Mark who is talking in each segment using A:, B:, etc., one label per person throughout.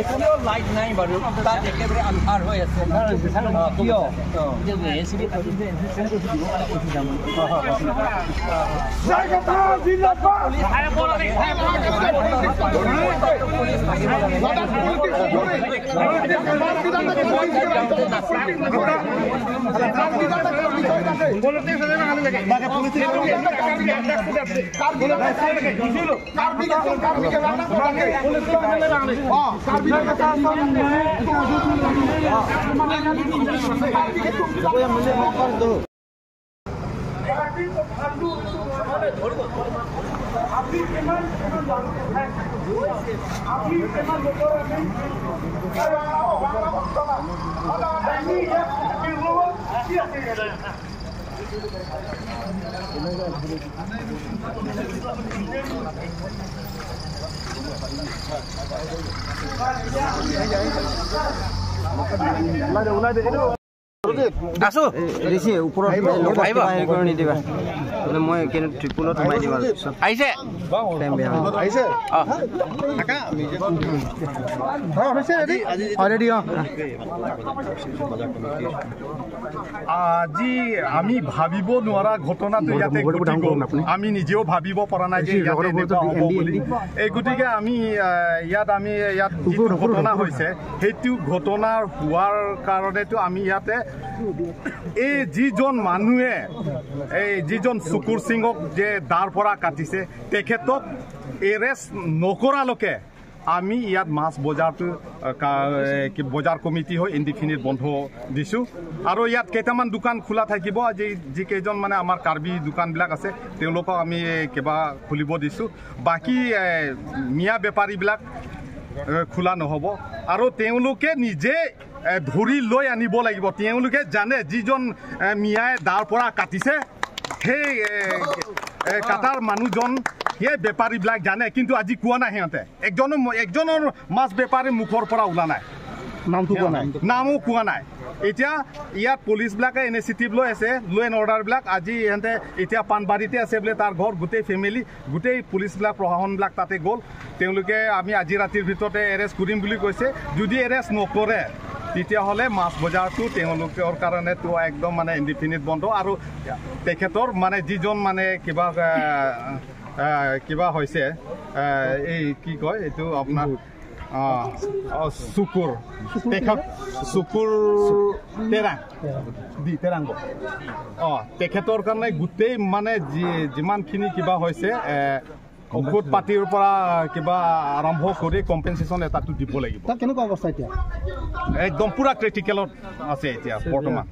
A: এখানেও লাইট নাই বাৰু, তাত একেবাৰে আন্ধাৰ হৈ আছে। কিয়
B: আছো ঋষি ওপৰত কৰি নিদিবা, মই ত্ৰিপুলত সোমাই দিম।
A: আহিছে
B: আহিছে।
C: আজি আমি ভাবিব নোৱাৰা ঘটনাটো ইয়াতে ঘটি গ'ল। আমি নিজেও ভাবিব পৰা নাই যে ইয়াতে এনেকুৱা হ'ব বুলি। এই গতিকে আমি ইয়াত যিটো ঘটনা হৈছে সেইটো ঘটনাৰ হোৱাৰ কাৰণেতো আমি ইয়াতে এই যিজন মানুহে এই যিজন শুকুৰ সিঙক যে দাৰ পৰা কাটিছে তেখেতক এৰেষ্ট নকৰালৈকে আমি ইয়াত মাছ বজাৰটো বজাৰ কমিটি হৈ ইনডিফিনিট বন্ধ দিছোঁ। আৰু ইয়াত কেইটামান দোকান খোলা থাকিব, আজি যিকেইজন মানে আমাৰ কাৰ্বি দোকানবিলাক আছে তেওঁলোকক আমি কিবা খুলিব দিছোঁ। বাকী মিয়া বেপাৰীবিলাক খোলা নহ'ব আৰু তেওঁলোকে নিজে ধৰি লৈ আনিব লাগিব। তেওঁলোকে জানে যিজন মিয়াই দাৰ পৰা কাটিছে সেই কাটাৰ মানুহজন সেই বেপাৰীবিলাক জানে, কিন্তু আজি কোৱা নাই। সিহঁতে একজনৰ মাছ বেপাৰীৰ মুখৰ পৰা ওলা নাই,
B: নামটো কোৱা নাই,
C: নামো কোৱা নাই। এতিয়া ইয়াত পুলিচবিলাকে ইনিচিয়েটিভ লৈ আছে, ল' এণ্ড অৰ্ডাৰবিলাক আজি ইহঁতে এতিয়া পাণবাৰীতে আছে বোলে তাৰ ঘৰ, গোটেই ফেমিলি গোটেই পুলিচবিলাক প্ৰশাসনবিলাক তাতে গ'ল। তেওঁলোকে আমি আজি ৰাতিৰ ভিতৰতে এৰেষ্ট কৰিম বুলি কৈছে। যদি এৰেষ্ট নকৰে তেতিয়াহ'লে মাছ বজাৰটো তেওঁলোকৰ কাৰণেতো একদম মানে ইনডিফিনিট বন্ধ। আৰু তেখেতৰ মানে যিজন মানে কিবা কিবা হৈছে এই কি কয় এইটো আপোনাৰ শুকুৰ, তেখেত শুকুৰ তেৰাং দি তেৰাংগ, তেখেতৰ কাৰণে গোটেই মানে যিমানখিনি কিবা হৈছে ঔষধ পাতিৰ পৰা কিবা আৰম্ভ কৰি কম্পেনচেশ্যন এটাটো দিব লাগিব।
B: কেনেকুৱা অৱস্থা এতিয়া?
C: একদম পুৰা ক্ৰিটিকেলত আছে এতিয়া, বৰ্তমান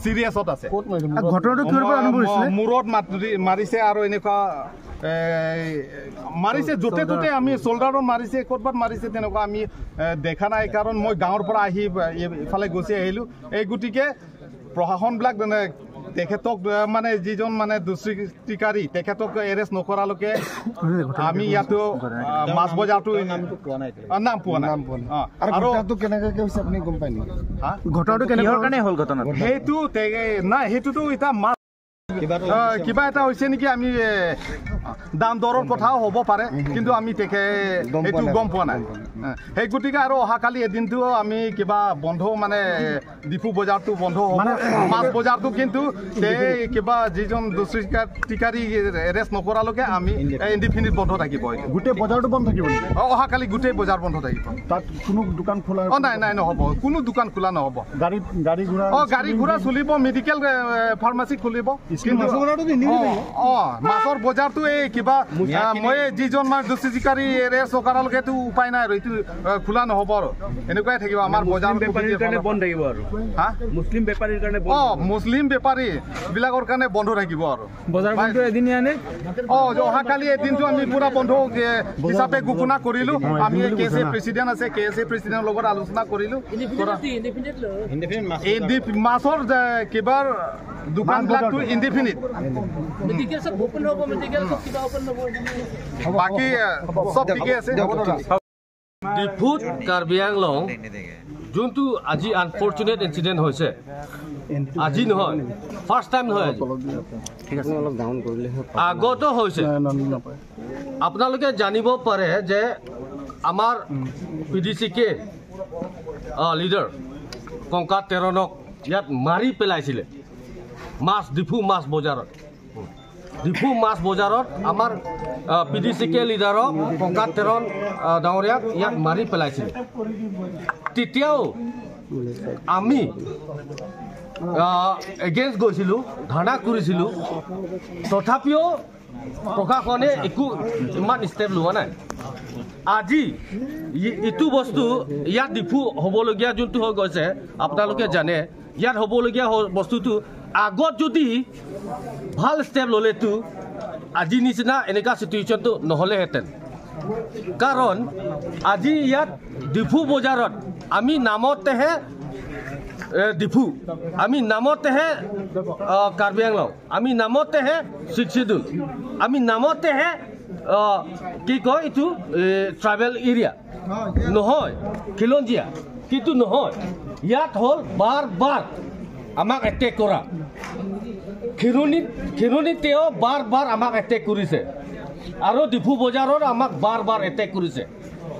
C: চিৰিয়াছত আছে।
B: ঘটনাটো কিহৰ পৰা আৰম্ভ হৈছিলে?
C: মূৰত মাৰিছে আৰু এনেকুৱা মাৰিছে য'তে ত'তে, আমি চল্ডাৰত মাৰিছে, ক'ৰবাত মাৰিছে তেনেকুৱা আমি দেখা নাই, কাৰণ মই গাঁৱৰ পৰা আহি ইফালে গুচি আহিলোঁ। এই গতিকে প্ৰশাসনবিলাক তেখেতক মানে যিজন মানে দুষ্কৃতিকাৰী তেখেতক এৰেষ্ট নকৰালৈকে আমি ইয়াতো মাছ বজাৰটো নাম পোৱা নাই।
B: আৰু কেনেকৈ হৈছে আপুনি গম পায় নেকি? ঘটনাটো কেনেকৈ হ'ল? ঘটনাটো
C: সেইটো নাই, সেইটোতো এতিয়া মাছ কিবা এটা হৈছে নেকি, আমি দাম দৰৰ কথাও হ'ব পাৰে, কিন্তু আমি এইটো গম পোৱা নাই। সেই গতিকে আৰু অহাকালি এদিনটো আমি কিবা বন্ধ মানে ডিফু বজাৰটো বন্ধ হ'ব, মাছ বজাৰটো কিন্তু কিবা যিজন দুষ্কৃতিকাৰী এৰেষ্ট নকৰালৈকে আমি ইনডিফিনিট বন্ধ থাকিব।
B: গোটেই বজাৰটো বন্ধ থাকিব?
C: অহাকালি গোটেই বজাৰ বন্ধ থাকিব।
B: তাত কোনো দোকান খোলা?
C: নাই নাই, নহ'ব, কোনো দোকান খোলা নহ'ব।
B: গাড়ী ঘোঁৰা?
C: গাড়ী ঘোঁৰা চলিব, মেডিকেল ফাৰ্মাচী খুলিব, কিন্তু মাছৰ বজাৰটো এই কিবা মই যিজন মানে দুষ্কৃতিকাৰী এৰেষ্ট নকৰালৈকেতো উপায় নাই আৰু এইটো খোলা নহ'ব আৰু এনেকুৱাই থাকিব। আমাৰ বজাৰ
D: বন্ধ থাকিব আৰু মুছলিম বেপাৰীৰ কাৰণে?
C: মুছলিম বেপাৰী বিলাকৰ কাৰণে বন্ধ থাকিব আৰু
D: বজাৰ বন্ধ এদিনীয়া নে?
C: অহাকালি এদিনটো আমি পুৰা বন্ধ হিচাপে ঘোষণা কৰিলোঁ। আমি কে এছ এ প্ৰেচিডেণ্ট আছে, কে এছ এ প্ৰেচিডেণ্টৰ লগত আলোচনা কৰিলোঁ। মাছৰ কিবাৰ দোকানবিলাকটো ইনডিফিনিট, বাকী চব ঠিকে আছে।
E: ডিফুত কাৰ্বি আংলং যোনটো আজি আনফৰ্চুনেট ইনচিডেণ্ট হৈছে, আজি নহয়, ফাৰ্ষ্ট টাইম নহয়, আজি আগতো হৈছে। আপোনালোকে জানিব পাৰে যে আমাৰ P D C K leader Kongka তেৰণক ইয়াত মাৰি পেলাইছিলে মাছ ডিফু মাছ বজাৰত। ডিফু মাছ বজাৰত আমাৰ পি ডি চি কে লিডাৰক কংকা তেৰণ ডাঙৰীয়াক ইয়াত মাৰি পেলাইছিলে। তেতিয়াও আমি এগেইনষ্ট গৈছিলোঁ, ধৰ্ণা কৰিছিলোঁ, তথাপিও প্ৰশাসনে একো ইমান ষ্টেপ লোৱা নাই। আজি এইটো বস্তু ইয়াত ডিফু হ'বলগীয়া যোনটো হৈ গৈছে আপোনালোকে জানে, ইয়াত হ'বলগীয়া বস্তুটো আগত যদি ভাল ষ্টেপ ল'লেতো আজি নিচিনা এনেকুৱা চিটুৱেশ্যনটো নহ'লেহেঁতেন। কাৰণ আজি ইয়াত ডিফু বজাৰত আমি নামতেহে ডিফু, আমি নামতেহে কাৰ্বি আংলং, আমি নামতেহে ছিক্স চিডিউল, আমি নামতেহে কি কয় এইটো ট্ৰাইবেল এৰিয়া নহয়, খিলঞ্জীয়া কিন্তু নহয়। ইয়াত হ'ল বাৰ বাৰ আমাক এটেক কৰা, খিৰণীতেও বাৰ বাৰ আমাক এটেক কৰিছে আৰু ডিফু বজাৰত আমাক বাৰ বাৰ এটেক কৰিছে।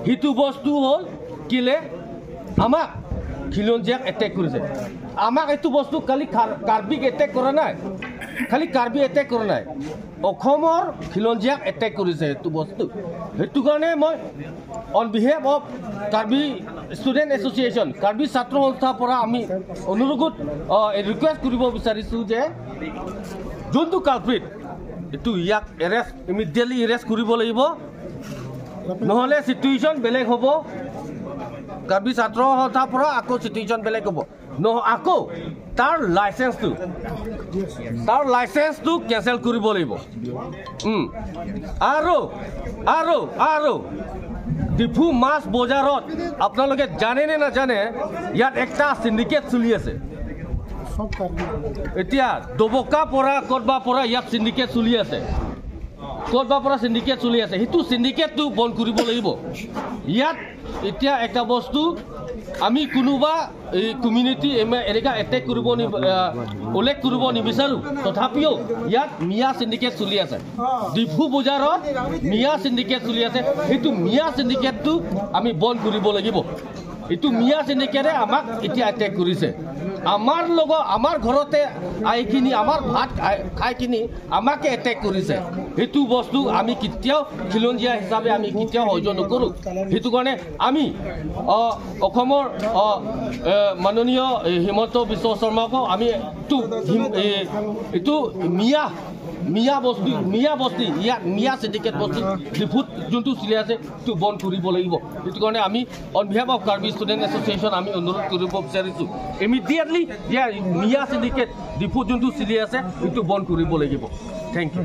E: সেইটো বস্তু হ'ল কেলে আমাক খিলঞ্জীয়াক এটেক কৰিছে। আমাক এইটো বস্তু খালি কাৰ্বিক এটেক কৰা নাই, খালি কাৰ্বি এটেক কৰা নাই, অসমৰ খিলঞ্জীয়াক এটেক কৰিছে সেইটো বস্তু। সেইটো কাৰণে মই on behalf of Karbi student association, Karbi ছাত্ৰ সংস্থাৰ পৰা আমি অনুৰোধ ৰিকুৱেষ্ট কৰিব বিচাৰিছোঁ যে যোনটো কালপ্ৰিট এইটো ইয়াক এৰেষ্ট, ইমিডিয়েটলি এৰেষ্ট কৰিব লাগিব, নহ'লে চিটুৱেশ্যন বেলেগ হ'ব। কাৰ্বি ছাত্ৰ সন্থাৰ পৰা আকৌ চিটুৱেশ্যন বেলেগ হ'ব, আকৌ তাৰ লাইচেঞ্চটো কেঞ্চেল কৰিব লাগিব। আৰু আৰু আৰু ডিফু মাছ বজাৰত আপোনালোকে জানে নে নাজানে ইয়াত একটা চিণ্ডিকেট চলি আছে। এতিয়া দবকা পৰা ক'ৰবাৰ পৰা ইয়াত চিণ্ডিকেট চলি আছে, ক'ৰবাৰ পৰা চিণ্ডিকেট চলি আছে, সেইটো চিণ্ডিকেটটো বন্ধ কৰিব লাগিব। ইয়াত এতিয়া এটা বস্তু আমি কোনোবা এই কমিউনিটি এনেকুৱা এটেক কৰিব উল্লেখ কৰিব নিবিচাৰোঁ, তথাপিও ইয়াত মিয়া চিণ্ডিকেট চলি আছে। ডিফু বজাৰত মিয়া চিণ্ডিকেট চলি আছে, সেইটো মিয়া চিণ্ডিকেটটো আমি বন্ধ কৰিব লাগিব। এইটো মিয়া চিণ্ডিকেটে আমাক এতিয়া এটেক কৰিছে, আমাৰ লগত আমাৰ ঘৰতে আহিখিনি আমাৰ ভাত খাইখিনি আমাকে এটেক কৰিছে। সেইটো বস্তু আমি কেতিয়াও খিলঞ্জীয়া হিচাপে আমি কেতিয়াও সহ্য নকৰোঁ। সেইটো কাৰণে আমি অসমৰ মাননীয় হিমন্ত বিশ্ব শৰ্মাকো আমি এইটো মিয়া বস্তি, মিয়া বস্তি ইয়াত মিয়া চিণ্ডিকেট বস্তি ডিফুত যোনটো চলি আছে সেইটো বন্ধ কৰিব লাগিব। সেইটো কাৰণে আমি on behalf of Karbi student association আমি অনুৰোধ কৰিব বিচাৰিছোঁ ইমিডিয়েটলি ইয়াৰ মিয়া চিণ্ডিকেট ডিফুত যোনটো চলি আছে সেইটো বন্ধ কৰিব লাগিব। Thank you.